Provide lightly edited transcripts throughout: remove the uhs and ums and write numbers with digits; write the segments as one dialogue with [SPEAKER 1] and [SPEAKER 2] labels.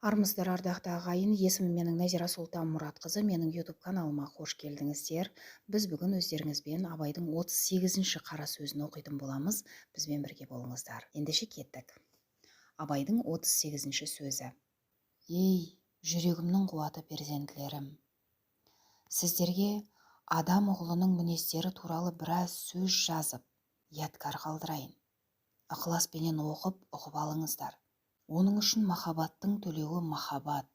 [SPEAKER 1] Армысыздар, ардақты ағайын! Есімім менің Нәзира Сұлтан Мұратқызы. Менің YouTube каналыма қош келдіңіздер. Біз бүгін өздеріңізбен Абайдың 38-ші қара сөзін оқитын боламыз. Бізбен бірге болыңыздар. Ендеше, кеттік. Абайдың 38-ші сөзі. Ей, жүрегімнің қуаты, перзентлерім, сіздерге адам ұғлының мінездері туралы біраз сөз жазып, ядкар қалдырайын. Ықыласпенен оқып, ұғып алыңыздар. Оның үшін махаббаттың төлеуі махаббат.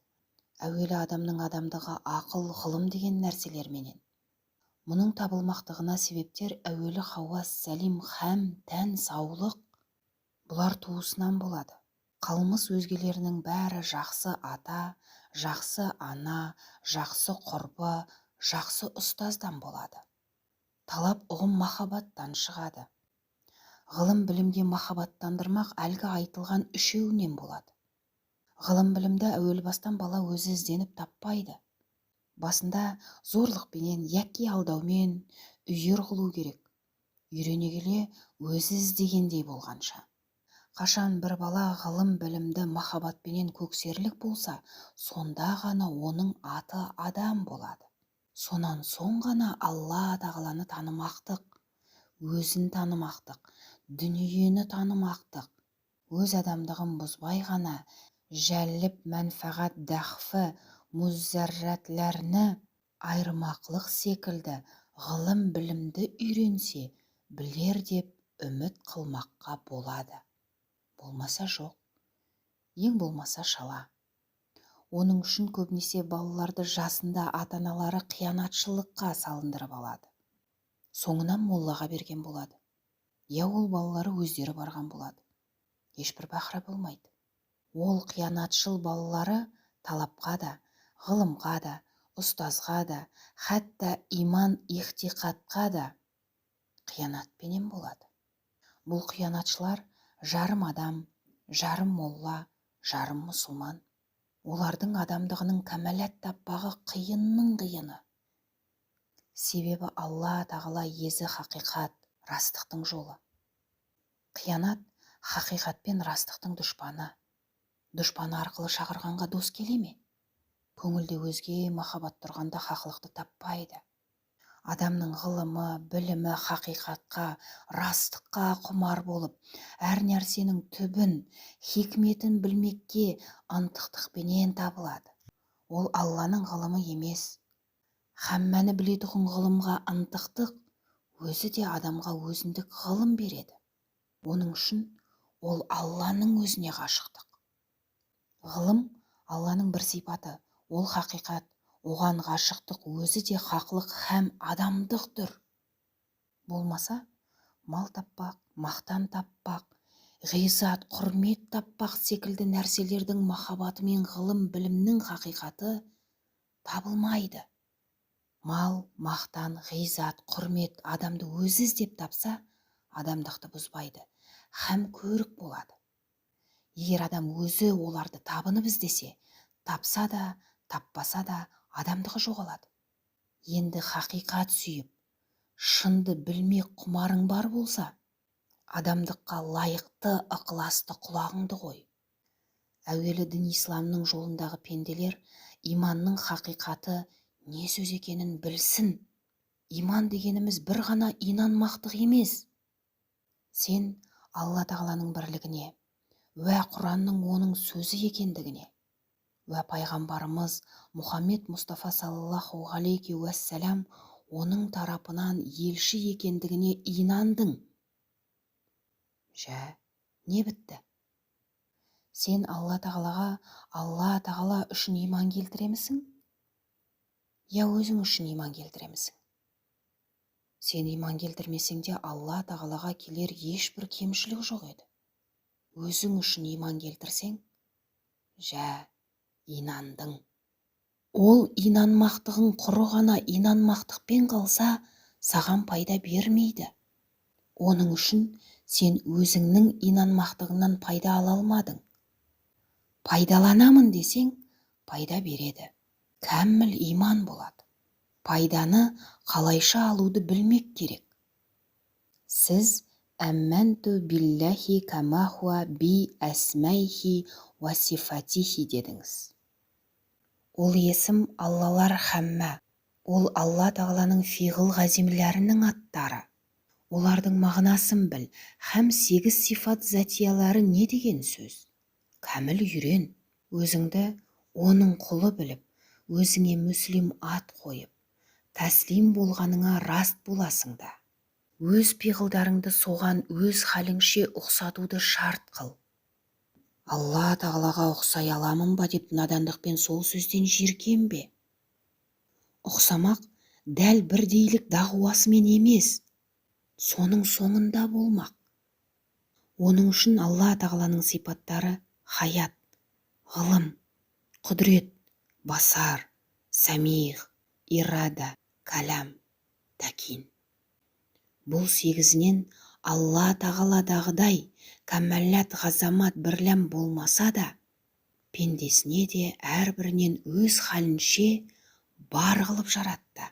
[SPEAKER 1] Әуелі адамның адамдығы ақыл, ғылым деген нәрселерменен. Мұның табылмақтығына себептер әуелі хауас сәлим хәм тән саулық, бұлар туысынан болады. Қалмыс өзгелерінің бәрі жақсы ата, жақсы ана, жақсы құрбы, жақсы ұстаздан болады. Талап ұғым махаббаттан шығады. Ғылым білімге махаббаттандырмақ әлгі айтылған үшеуінен болады. Ғылым білімді әуел бастан бала өзі ізденіп таппайды. Басында зорлықпенен яки алдаумен үйір қылу керек. Үйрене келе өзі іздегендей болғанша. Қашан бір бала ғылым білімді махаббатпенен көксерлік болса, сонда ғана оның аты адам болады. Сонан соң ғана Алла тағаланы танымақтық, өзін танымақтық, дүниені танымақтық, өз адамдығын бұзбай ғана жәлліп мәнфағат дәхфі музарратларны айырмақлық секілді ғылым білімді үйренсе, білер деп үміт қылмаққа болады. Болмаса жоқ, ең болмаса шала. Оның үшін көбінесе балаларды жасында ата-аналары қиянатшылыққа салындырып алады. Соңынан моллаға берген болады. Я ол балалары өздері барған болады. Ешбір бақыра болмайды. Ол қиянатшыл балалары талапқа да, ғылымға да, ұстазға да, хәтта иман ихтиқатқа да қиянатпенен болады. Бұл қиянатшылар жарым адам, жарым молла, жарым мұсылман. Олардың адамдығының кәмәлат таппағы қиынның қиыны. Себебі Алла тағала езі хақиқат, растықтың жолы. Қиянат хақиқат пен растықтың дұшпаны. Дұшпаны арқылы шақырғанға дос келе ме? Көңілде өзге махаббат тұрғанда хақлықты таппайды. Адамның ғылымы, білімі хақиқатқа, растыққа құмар болып, әр нәрсенің түбін, хикметін білмекке ынтықтықпенен табылады. Ол Алланың ғылымы емес. Хаммәні білетұғын ғылымға ынтықтық өзі де адамға өзіндік ғылым береді. Оның үшін ол Алланың өзіне ғашықтық. Ғылым Алланың бір сипаты, ол хақиқат, оған ғашықтық өзі де хақлық һәм адамдықтыр. Болмаса, мал таппақ, мақтан таппақ, ғизат, құрмет таппақ секілді нәрселердің махаббатымен ғылым білімнің хақиқаты табылмайды. Мал, мақтан, ғизат, құрмет адамды өзі іздеп тапса, адамдықты бұзбайды, һәм көрік болады. Егер адам өзі оларды табынып іздесе, тапса да, таппаса да адамдығы жоғалады. Енді хақиқат сүйіп, шынды білмек құмарың бар болса, адамдыққа лайықты ықыласты құлағыңды қой. Әуелі дін исламның жолындағы пенделер иманның хақиқаты не сөз екенін білсін. Иман дегеніміз бір ғана инанмақтық емес. Сен Алла тағаланың бірлігіне, уә Құранның оның сөзі екендігіне, уә пайғамбарымыз Мұхаммед Мұстафа саллаллаху алейхи уәссәлам оның тарапынан елші екендігіне инандың. Жә, не бітті? Сен Алла тағалаға Алла тағала үшін иман келтіремісің? Я өзің үшін иман келтіремісің? Сен иман келтірмесең де, Алла тағалаға келер ешбір кемшілік жоқ еді. Өзің үшін иман келтірсең, жә, инандың. Ол инанмақтығың құры ғана инанмақтықпен қалса, саған пайда бермейді. Оның үшін сен өзіңнің инанмақтығыңнан пайда ала алмадың. Пайдаланамын десең, пайда береді. Кәміл иман болады. Пайданы қалайша алуды білмек керек. Сіз Әммәнту билләһи кәмә хуа би әсмәихи уә сифатихи дедіңіз. Ол есім Аллалар хәммә, ол Алла Тағаланың фиғыл ғазимләрінің аттары. Олардың мағынасын біл, һәм сегіз сифат затиялары не деген сөз? Кәміл үйрен. Өзіңді оның құлы біліп, өзіңе мүслим ат қойып, тәслим болғаныңа раст боласың да. Өз пиғылдарыңды соған өз халіңше ұқсатуды шарт қыл. Алла Тағалаға ұқсай аламын ба деп надандықпен сол сөзден жиіркенбе. Ұқсамақ дәл бірдейлік дағуасымен емес, соның соңында болмақ. Оның үшін Алла Тағаланың сипаттары хаят, ғылым, құдірет, басар, сәмиғ, ирада, кәләм, тәкин. Бұл сегізінен Алла Тағаладағыдай кәмәлләт ғазамат бірләм болмаса да, пендесіне де әрбірінен өз халінше бар қылып жаратты.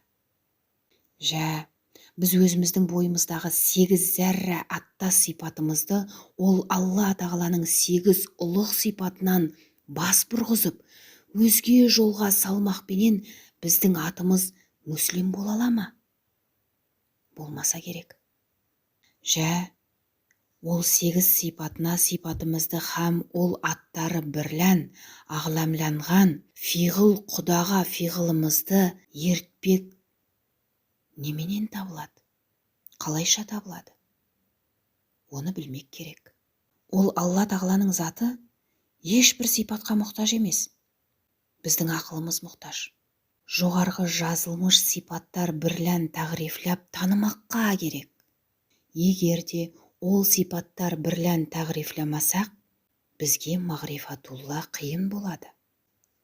[SPEAKER 1] Жә, біз өзіміздің бойымыздағы сегіз зәррә аттас сипатымызды ол Алла Тағаланың сегіз ұлық сипатынан бас бұрғызып, өзге жолға салмақпенен біздің атымыз мүслим бола ала ма? Болмаса керек. Жә, ол сегіз сипатына сипатымызды һәм ол аттары бірлән ағламланған фиғыл құдаға фиғылымызды ертпек неменен табылады? Қалайша табылады? Оны білмек керек. Ол Алла Тағаланың заты ешбір сипатқа мұқтаж емес. Біздің ақылымыз мұқтаж. Жоғарғы жазылмыш сипаттар бірлән тағрифләп танымаққа керек. Егер де ол сипаттар бірлән тағрифләмасақ, бізге мағрифатулла қиын болады.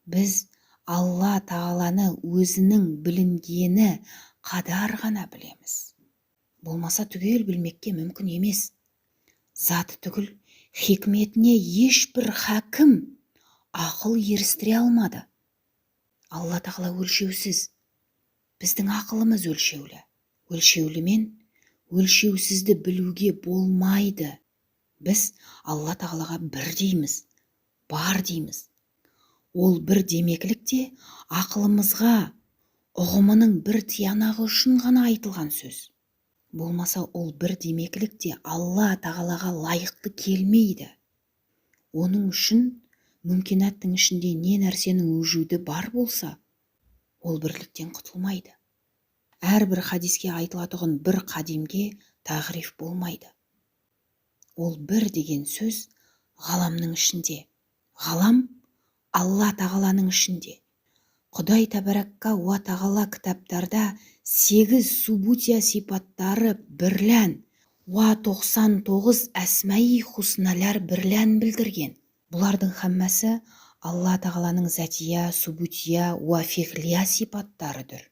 [SPEAKER 1] Біз Алла Тағаланы өзінің білінгені қадар ғана білеміз. Болмаса түгел білмекке мүмкін емес. Заты түгіл, хикметіне ешбір хакім ақыл ерістіре алмады. Алла Тағала өлшеусіз. Біздің ақылымыз өлшеулі. Өлшеулімен өлшеусізді білуге болмайды. Біз Алла Тағалаға бір дейміз, бар дейміз. Ол бір демеклік те ақылымызға ұғымының бір тиянағы үшін ғана айтылған сөз. Болмаса ол бір демеклік те Алла Тағалаға лайықты келмейді. Оның үшін мүмкинаттың ішінде не нәрсенің вужуды бар болса, ол бірліктен құтылмайды. Әрбір хадиске айтылатұғын бір қадимге тағриф болмайды. Ол бір деген сөз ғаламның ішінде. Ғалам Алла Тағаланың ішінде. Құдай тәбәрәкка уа тағала кітаптарда сегіз субутия сипаттары бірлән, уа 99 әсмәи хусналар бірлән білдірген. Бұлардың хаммасы Алла Тағаланың затия, субутия, уа фиғлия сипаттарыдыр.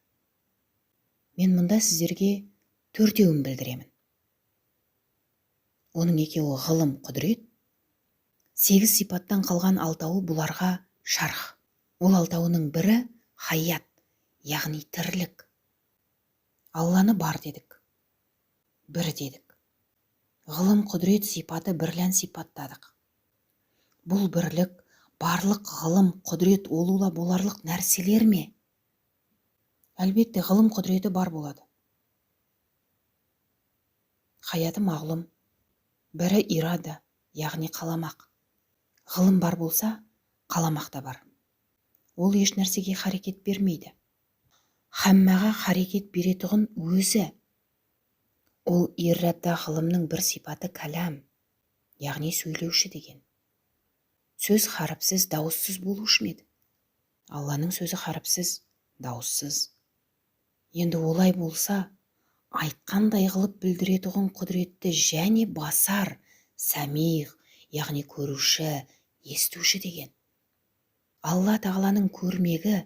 [SPEAKER 1] Мен мұнда сіздерге төртеуін білдіремін. Оның екеуі ғылым, құдірет. Сегіз сипаттан қалған алтауы бұларға шарх. Ол алтауының бірі хаят, яғни тірлік. Алланы бар дедік, бір дедік. Ғылым, құдірет сипаты бірлән сипаттадық. Бұл бірлік барлық ғылым, құдірет олула боларлық нәрселер ме? Әлбетте, ғылым құдіреті бар болады. Хаяты мағлұм. Бірі ирада, яғни қаламақ. Ғылым бар болса, қаламақ та бар. Ол еш нәрсеге харекет бермейді. Хаммаға харекет беретұғын өзі. Ол ирада ғылымның бір сипаты кәләм, яғни сөйлеуші деген. Сөз харіпсіз, дауыссыз болушы ма еді? Алланың сөзі харіпсіз, дауыссыз. Енді олай болса, айтқандай қылып білдіретұғын құдіретті және басар, сәмиғ, яғни көруші, естуші деген. Алла Тағаланың көрмегі,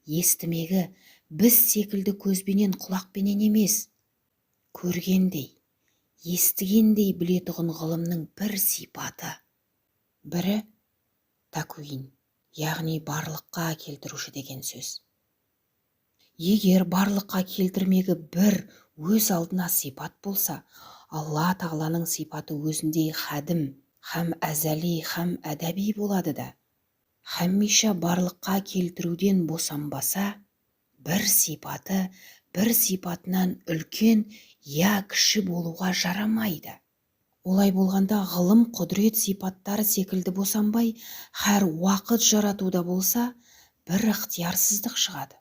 [SPEAKER 1] естімегі біз секілді көзбенен, құлақпенен емес, көргендей, естігендей білетұғын ғылымның бір сипаты. Бірі такуин, яғни барлыққа келтіруші деген сөз. Егер барлыққа келтірмегі бір өз алдына сипат болса, Алла тағаланың сипаты өзіндей хәдім, хәм әзәли, хәм әдәби болады да, хәмиша барлыққа келтіруден босанбаса, бір сипаты бір сипатынан үлкен я кіші болуға жарамайды. Олай болғанда ғылым құдірет сипаттары секілді босанбай, хәр уақыт жаратуда болса, бір ықтиярсыздық шығады.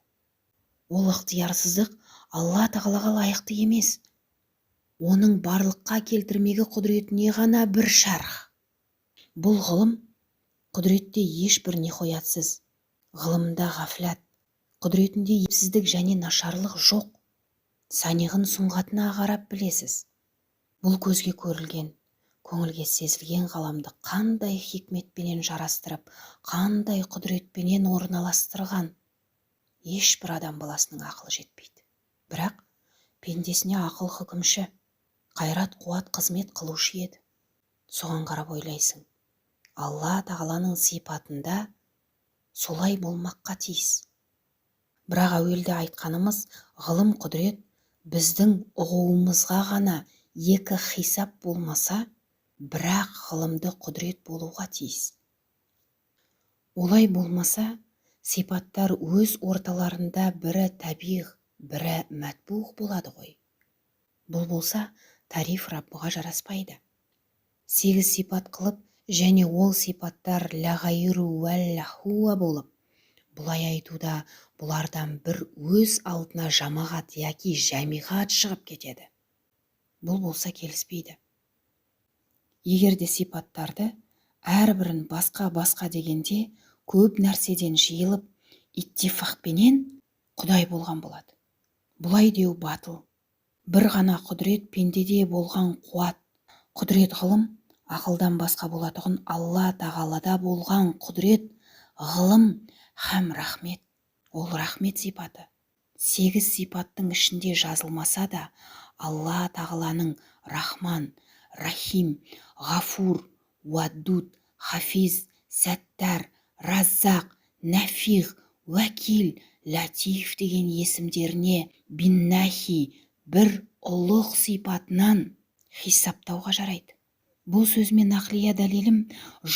[SPEAKER 1] Ол ықтиярсыздық Алла тағалаға лайықты емес. Оның барлыққа келтірмегі құдіретіне ғана бір шарх. Бұл ғылым құдіретте ешбір нихоятсыз, ғылымда ғафлат, құдіретінде епсіздік және нашарлық жоқ. Саниғын сұңғатына қарап білесіз. Бұл көзге көрілген, көңілге сезілген ғаламды қандай хикметпенен жарастырып, қандай құдіретпенен орналастырған, ешбір адам баласының ақылы жетпейді. Бірақ пендесіне ақыл хүкімші, қайрат қуат қызмет қылушы еді. Соған қарап ойлайсың, Алла тағаланың сипатында солай болмаққа тиіс. Бірақ әуелде айтқанымыз ғылым құдірет біздің ұғуымызға ғана екі хисап болмаса, бірақ ғылымды құдірет болуға тиіс. Олай болмаса, сипаттар өз орталарында бірі табиғ, бірі мәтбуғ болады ғой. Бұл болса, тариф Раббыға жараспайды. 8 сипат қылып, және ол сипаттар ла ғайру уәлла хуа болып, бұлай айтуда бұлардан бір өз алдына жамағат яки жәмиғат шығып кетеді. Бұл болса келіспейді. Егер де сипаттарды әрбірін басқа-басқа дегенде көп нәрседен жиылып, иттифақпенен Құдай болған болады. Бұлай деу батыл. Бір ғана құдірет пендеде болған қуат, құдірет ғылым, ақылдан басқа болатұғын Алла тағалада болған құдірет, ғылым һәм рахмет. Ол рахмет сипаты. 8 сипаттың ішінде жазылмаса да, Алла тағаланың Рахман, Рахим, Ғафур, Уаддуд, Хафиз, Сәттар, Раззақ, Нәфиғ, Уәкил, Латиф деген есімдеріне биннахи бір ұлық сипатынан хисаптауға жарайды. Бұл сөзіме нақлия дәлелім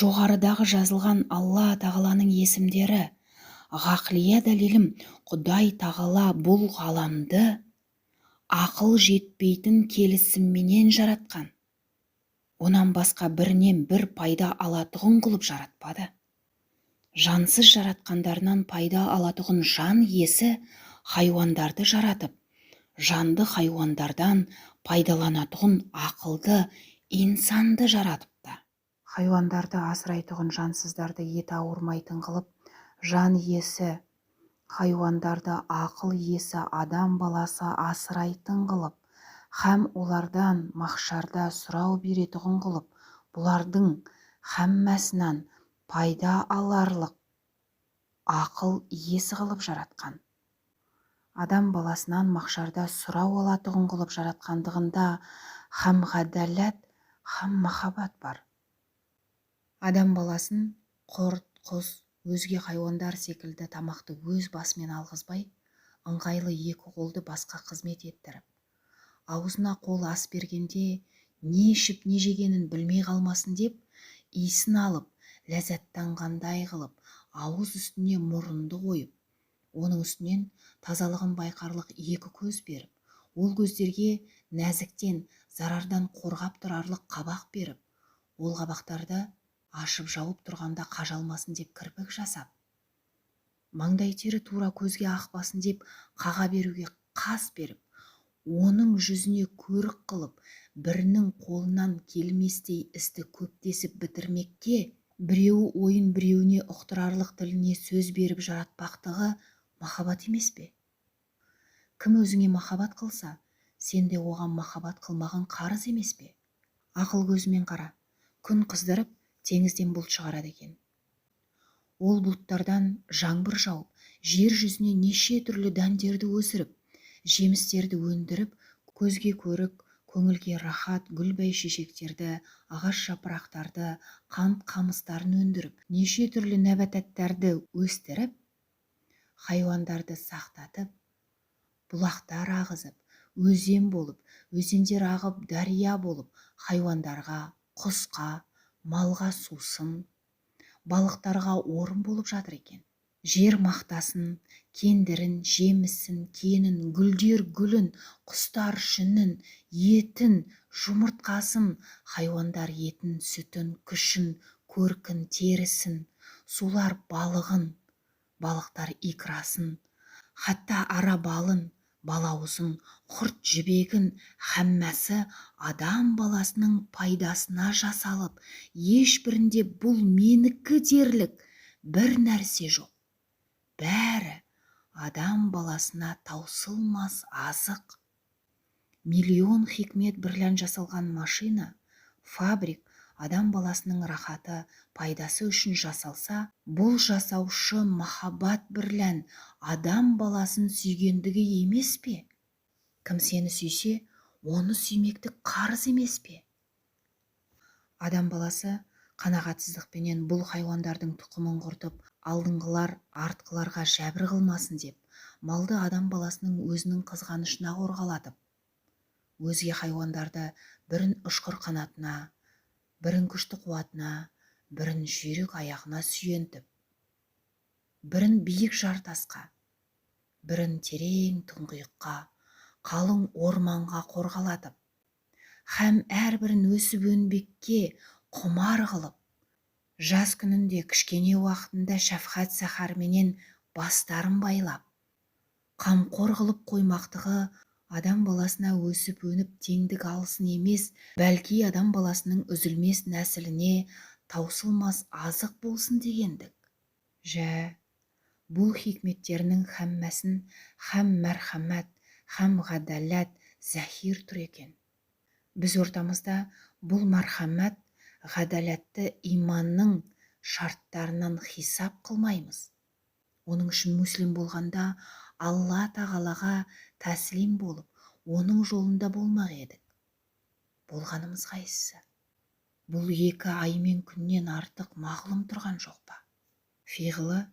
[SPEAKER 1] жоғарыдағы жазылған Алла тағаланың есімдері. Ғақлия дәлелім Құдай тағала бұл ғаламды ақыл жетпейтін келісімменен жаратқан. Онан басқа бірінен бір пайда алатұғын қылып жаратпады. Жансыз жаратқандарынан пайда алатұғын жан иесі хайуандарды жаратып, жанды хайуандардан пайдаланатұғын ақылды инсанды жаратыпты. Хайуандарды асырайтұғын жансыздарды еті ауырмайтын қылып, жан иесі хайуандарды ақыл иесі адам баласы асырайтын қылып, хәм олардан махшарда сұрау беретұғын қылып, бұлардың хәммәсінан пайда аларлық ақыл иесі қылып жаратқан. Адам баласынан махшарда сұрау алатұғын қылып жаратқандығында хәм ғадалат, хәм махаббат бар. Адам баласын құрт, құс, өзге хайуандар секілді тамақты өз басымен алғызбай, ыңғайлы екі қолды басқа қызмет еттіріп, аузына қол ас бергенде не ішіп не жегенін білмей қалмасын деп, иісін алып, ләззаттанғандай қылып, ауыз үстіне мұрынды қойып, оның үстінен тазалығын байқарлық екі көз беріп, ол көздерге нәзіктен, зарардан қорғап тұрарлық қабақ беріп, ол қабақтарды ашып жауып тұрғанда қажалмасын деп кірпік жасап, маңдай тері тура көзге ақпасын деп қаға беруге қас беріп, оның жүзіне көрік қылып, бірінің қолынан келместей істі көптесіп бітірмекке, біреуі ойын біреуіне ұқтырарлық тіліне сөз беріп жаратпақтығы махаббат емес пе? Кім өзіңе махаббат қылса, сен де оған махаббат қылмағың қарыз емес пе? Ақыл көзімен қара, күн қыздырып, теңізден бұлт шығарады екен. Ол бұлттардан жаңбыр жауып, жер жүзіне неше түрлі дәндерді өсіріп, жемістерді өндіріп, көзге көрік, көңілге рахат гүл бәйшешектерді, ағаш жапырақтарды, қант қамыстарын өндіріп, неше түрлі нәбататтарды өстіріп, хайуандарды сақтатып, бұлақтар ағызып, Өзен болып, өзендер ағып дария болып, хайуандарға, құсқа, малға сусын, балықтарға орын болып жатыр екен. Жер мақтасын, кендірін, жемісін, кенін, гүлдер гүлін, құстар жүнін, етін, жұмыртқасын, хайуандар етін, сүтін, күшін, көркін, терісін, сулар балығын, балықтар икрасын, хатта ара балын, балауызын, құрт жібегін, һәммәсі адам баласының пайдасына жасалып, ешбірінде бұл менікі дерлік бір нәрсе жоқ. Бәрі адам баласына таусылмас азық. Миллион хикмет бірлән жасалған машина, фабрик адам баласының рахаты, пайдасы үшін жасалса, бұл жасаушы махаббат бірлән адам баласын сүйгендігі емес пе? Кім сені сүйсе, оны сүймектік қарыз емес пе? Адам баласы қанағатсыздықпенен бұл хайуандардың тұқымын құртып, алдыңғылар артқыларға жәбір қылмасын деп, малды адам баласының өзінің қызғанышына қорғалатып, өзге хайуандарды бірін ұшқыр қанатына, бірін күшті қуатына, бірін жүйрік аяғына сүйентіп, бірін биік жартасқа, бірін терең тұңғиыққа, қалың орманға қорғалатып, һәм әрбірін өсіп өнбекке құмар қылып, жас күнінде кішкене уақытында шәфқат сахарменен бастарын байлап, қамқор қылып қоймақтығы адам баласына өсіп өніп теңдік алсын емес, бәлки адам баласының үзілмес нәсіліне таусылмас азық болсын дегендік. Жә, бұл хикметтерінің һәммәсін һәм мәрхәмәт, һәм ғадалат зәһир тұр екен. Біз ортамызда бұл мәрхәмәт, ғадалатты иманның шарттарынан хисап қылмаймыз. Оның үшін муслим болғанда Алла тағалаға тәслим болып, оның жолында болмақ едік. Болғанымыз қайсысы? Бұл екі ай мен күннен артық мағлұм тұрған жоқ па? Фиғылы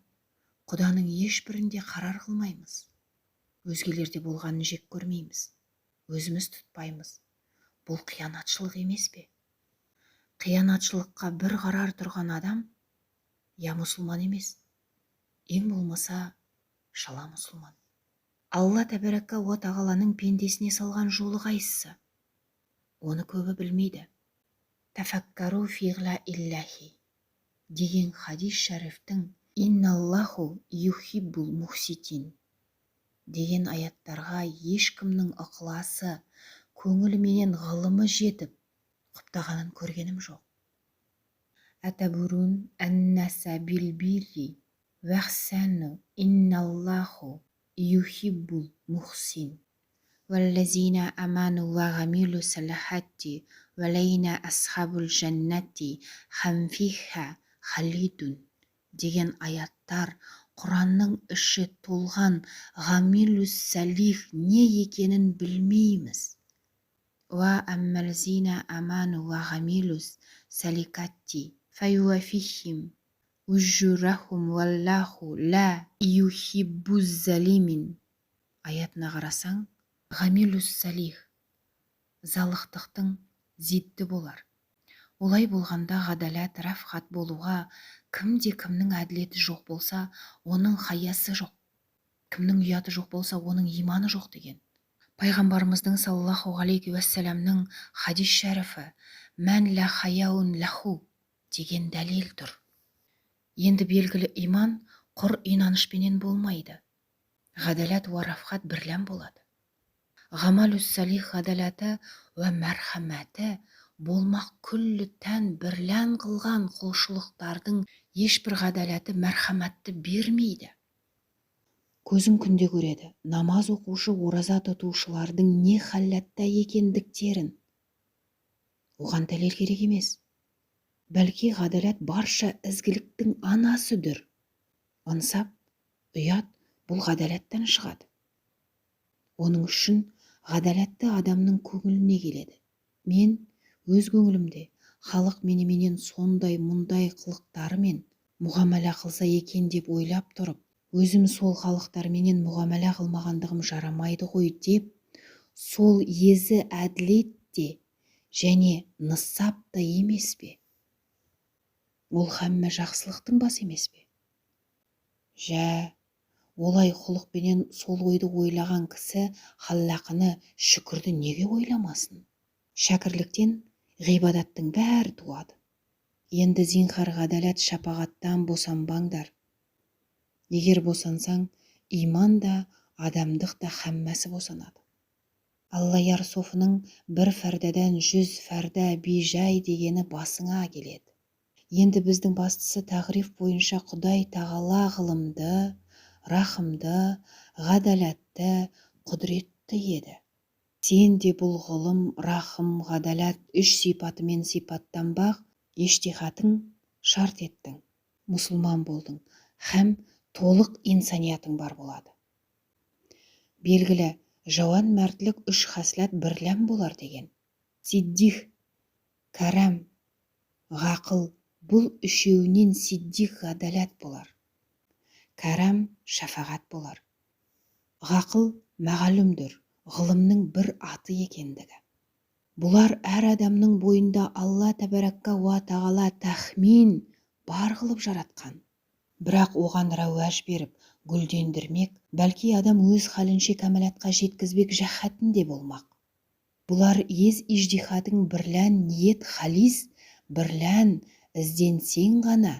[SPEAKER 1] Құданың ешбірінде қарар қылмаймыз. Өзгелерде болғанын жек көрмейміз. Өзіміз тұтпаймыз. Бұл қиянатшылық емес пе? Қиянатшылыққа бір қарар тұрған адам я мұсылман емес, ең болмаса шала мұсылман. Алла тәбәрәкә уа тағаланың пендесіне салған жолы қайсысы? Оны көбі білмейді. Тафаккару фиғла иллахи деген хадис шәрифтің инналлаху юхиббул мухситин деген аяттарға ешкімнің ықыласы, көңіліменен ғылымы жетіп, құптағанын көргенім жоқ. Әтәбурун әннәсә билбирри вәхсәну инналлаху юхиббул мухсин. Вәлләзина аману ва гамилу салахатти вәләйна асхабул жәннати хам фиха халидун деген аяттар Құранның іші толған ғамилу салих не екенін білмейміз. Уа аммалзина аману ва ғамилус саликатти фаюафихим ужурахум валлаху ла юхиббуз залимин аятына қарасаң, ғамилус салих залықтықтың зидді болар. Олай болғанда ғадалат, рафқат болуға кімде кімнің әділеті жоқ болса, оның хаясы жоқ. Кімнің ұяты жоқ болса, оның иманы жоқ деген. Пайғамбарымыздың саллаллаху алейхи уассаламның хадис шәрифі мән ла хаяун лаху деген дәлел тұр. Енді белгілі иман құр инанышпенен болмайды. Ғадалат уа рафқат бірлән болады. Ғамалус салих ғадалаты уа мәрхәмәті болмақ күллі тән бірлән қылған құлшылықтардың ешбір ғадалаты мәрхәмәтті бермейді. Көзің күнде көреді, намаз оқушы, ораза тұтушылардың не халатта екендіктерін. Оған дәлел керек емес. Бәлки ғадалат барша ізгіліктің анасыдыр. Ынсап, ұят бұл ғадалаттан шығады. Оның үшін ғадалатты адамның көңіліне келеді. Мен өз көңілімде халық меніменен сондай мұндай қылықтарымен мұғамала қылса екен деп ойлап тұрып, өзім сол халықтарменен мұғамала қылмағандығым жарамайды ғой деп, Сол езі әділет те және нысап та емес пе? Ол хамма жақсылықтың басы емес пе? Жә, олай құлықпенен сол ойды ойлаған кісі Халлақыны шүкірді неге ойламасын? Шәкірліктен ғибадаттың бәрі туады. Енді зинһар ғадалат шапағаттан босанбаңдар. Егер босансаң, иман да, адамдық та хаммасы босанады. Аллаяр софының бір фәрдәдән 100 фәрдә бейжай дегені басыңа келеді. Енді біздің бастысы тағриф бойынша Құдай тағала ғылымды, рахымды, ғадалатты, құдіретті еді. Сен де бұл ғылым, рахым, ғадалат үш сипатымен сипаттанбақ ижтихатың шарт еттің. Мұсылман болдың, хәм толық инсаниятың бар болады. Белгілі, жауан мәртлік үш хаслат бірләм болар деген. Сиддих, кәрам, ғақыл бұл үшеуінен сиддих ғадалат болар. Кәрам шафағат болар. Ғақыл мағалүмдір, ғылымның бір аты екендігі. Бұлар әр адамның бойында Алла тәбәрәкка уа тағала тахмин бар қылып жаратқан. Бірақ оған рәуәж беріп, гүлдендірмек, бәлки адам өз халінше кәмәлатқа жеткізбек жаһатінде болмақ. Бұлар ез иждихадың бірлән ниет халис, бірлән ізденсең ғана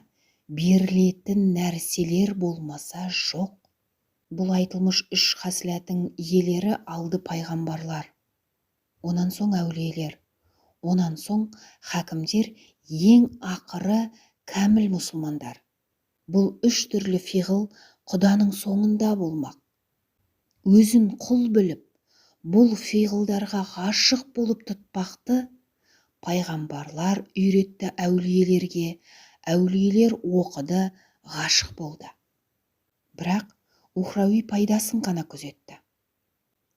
[SPEAKER 1] берілетін нәрселер болмаса жоқ. Бұл айтылмыш үш хасләтің иелері алды пайғамбарлар, онан соң әулиелер, онан соң хакімдер, ең ақыры кәміл мұсылмандар. Бұл үш түрлі фиғыл Құданың соңында болмақ. Өзін құл біліп, бұл фиғылдарға ғашық болып тұтпақты пайғамбарлар үйретті әулиелерге, әулиелер оқыды, ғашық болды. Бірақ ухрауи пайдасын ғана күзетті.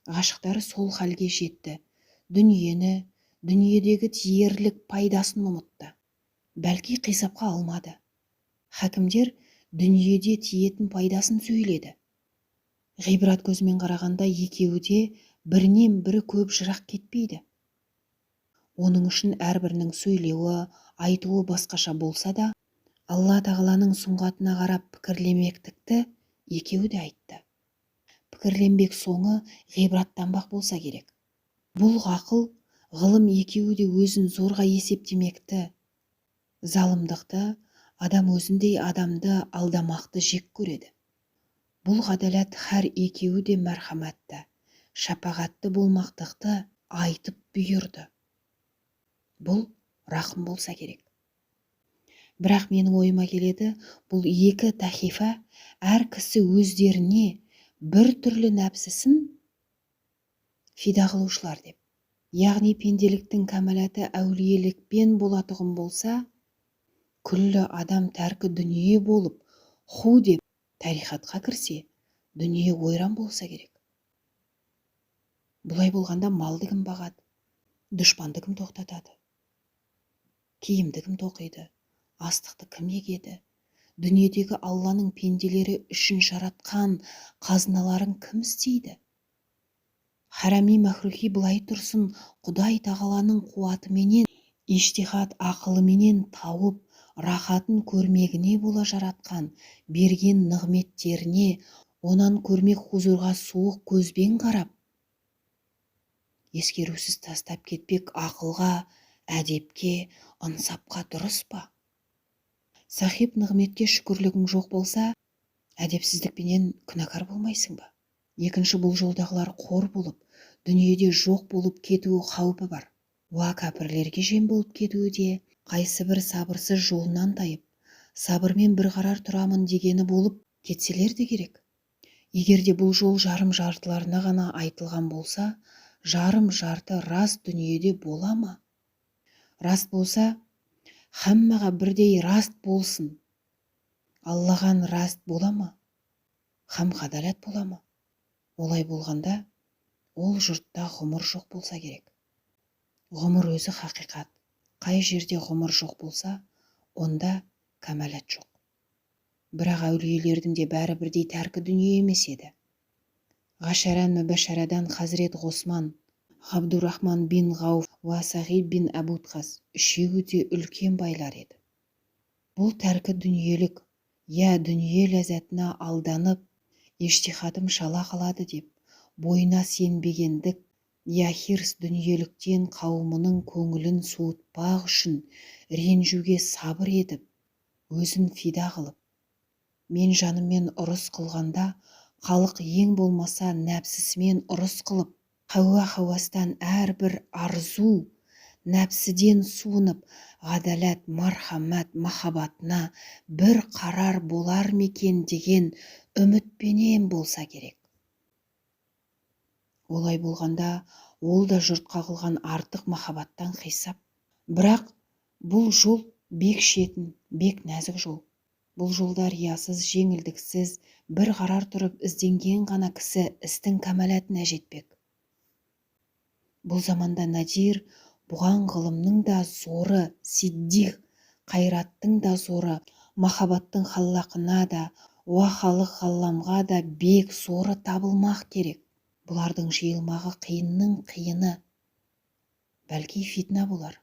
[SPEAKER 1] Ғашықтары сол халге жетті, дүниені, дүниедегі тиерлік пайдасын ұмытты. Бәлки қисапқа алмады. Хакімдер дүниеде тиетін пайдасын сөйледі. Ғибрат көзімен қарағанда екеуі де бірінен бірі көп жырақ кетпейді. Оның үшін әрбірінің сөйлеуі, айтуы басқаша болса да, Алла тағаланың сұңғатына қарап пікірлемектікті екеуі де айтты. Пікірленбек соңы ғибраттанбақ болса керек. Бұл ғақыл, ғылым екеуі де өзін зорға есептемекті, залымдықты, адам өзіндей адамды алдамақты жек көреді. Бұл ғадалат хәр екеуі де мәрхаматты, шапағатты болмақтықты айтып бұйырды. Бұл рахым болса керек. Бірақ менің ойыма келеді, бұл екі тахифа әр кісі өздеріне бір түрлі нәпсісін фида қылушылар деп. Яғни пенделіктің кәмәлаты әулиелікпен болатұғын болса, күллі адам тәркі дүние болып, ху деп тарихатқа кірсе, дүние ойран болса керек. Бұлай болғанда малды кім бағады, дұшпанды кім тоқтатады, киімді кім тоқиды, астықты кім егеді, дүниедегі Алланың пенделері үшін жаратқан қазыналарын кім істейді? Харами махрухи былай тұрсын, Құдай тағаланың қуатыменен, ижтихад ақылыменен тауып, рахатын көрмегіне бола жаратқан, берген нығметтеріне, онан көрмек хузурға суық көзбен қарап, ескерусіз тастап кетпек ақылға, әдепке, ынсапқа дұрыс па? Сахиб нығметке шүкірлігің жоқ болса, әдепсіздікпенен күнәкар болмайсың ба? Екінші, бұл жолдағылар қор болып, дүниеде жоқ болып кетуі қаупі бар. Уа кәпірлерге жем болып кетуі де, қайсы бір сабырсыз жолынан тайып, сабырмен бір қарар тұрамын дегені болып кетселер де керек. Егер де бұл жол жарым жартыларына ғана айтылған болса, жарым жарты рас дүниеде бола ма? Рас болса, хаммаға бірдей раст болсын. Аллаған раст бола ма? Хам ғадалат бола ма? Олай болғанда, ол жұртта ғұмыр жоқ болса керек. Ғұмыр өзі хақиқат. Қай жерде ғұмыр жоқ болса, онда кәмәлат жоқ. Бірақ әулиелердің де бәрі бірдей тәркі дүние емес еді. Ғашара мүбәшарадан Хазірет Ғосман, Ғабдурахман бин Ғауф уа Сағид бин Әбутқас, үшеуі де үлкен байлар еді. Бұл тәркі дүниелік, я дүние ләззатына алданып, ижтихадым шала қалады деп, бойына сенбегендік, я хирс дүниеліктен қауымының көңілін суытпақ үшін ренжуге сабыр етіп, өзін фида қылып, мен жаныммен ұрыс қылғанда, халық ең болмаса нәпсісімен ұрыс қылып, хауа-хауастан әрбір арзу нәпсіден суынып, ғадалат, мархамат, махаббатына бір қарар болар ма екен деген үмітпенен болса керек. Олай болғанда, ол да жұртқа қылған артық махаббаттан қисап. Бірақ бұл жол бек шетін, бек нәзік жол. Бұл жолда риясыз, жеңілдіксіз, бір қарар тұрып ізденген ғана кісі істің кәмәләтіне жетпек. Бұл заманда надир бұған ғылымның да зоры, сиддиқ қайраттың да зоры, махаббаттың халлақына да, уа халық ғалламға да бек зоры табылмақ керек. Бұлардың жиылмағы қиынның қиыны, бәлки фитна болар.